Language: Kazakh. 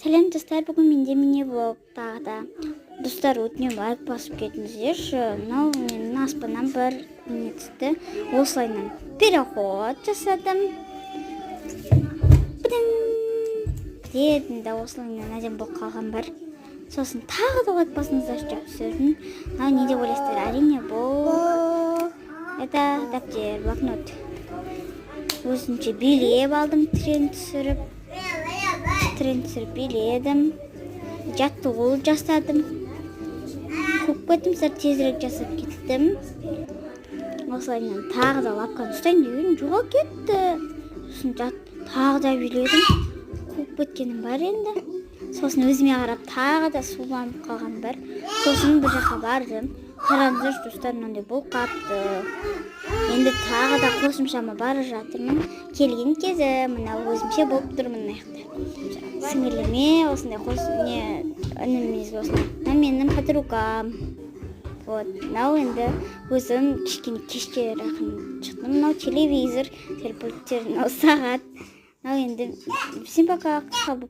Сәлем, достар! Бүгін менде мини влог тағы да. Достар, өтінемін, лайк басып кетіңіздерші. Мынау менің аспаннан бір не түсті. Осылайынан переход жасадым. Бідің дедім да, осылайынан әдемі болып қалған бар. Сосын тағы да лайк басыңыздаршы деп түсірдім. Мынау не деп ойлайсыздар? Әрине, бұл это дәптер, блокнот. Өзімше билеп алдым, тренд түсіріп, тренд түсіріп биледім, жаттығу жасадым. Қуып кеттім сәл, тезірек жасап кеттім. Осылайынан тағы да лапканы ұстайын деген, жоғалып кетті. Сосын тағы да биледім, қуып кеткенім бар енді. Сосын өзіме қарап, тағы да суланып қалғаным бар. Сосын бір жаққа бардым. Қараңыздаршы, достар, мынандай болып қалыпты. Енді тағы да қосымшама бара жатырмын. Келген кезі мына өзімше болып тұр. Мына жақта сіңіліме осындай қос не, ініміз осындай. Мынау менің подругам. Вот мынау енді өзім кішкене кешке жақын шықтым. Мынау телевизор, телепульттер, мынау сағат. Мынау енді всем пока, қысқа болып.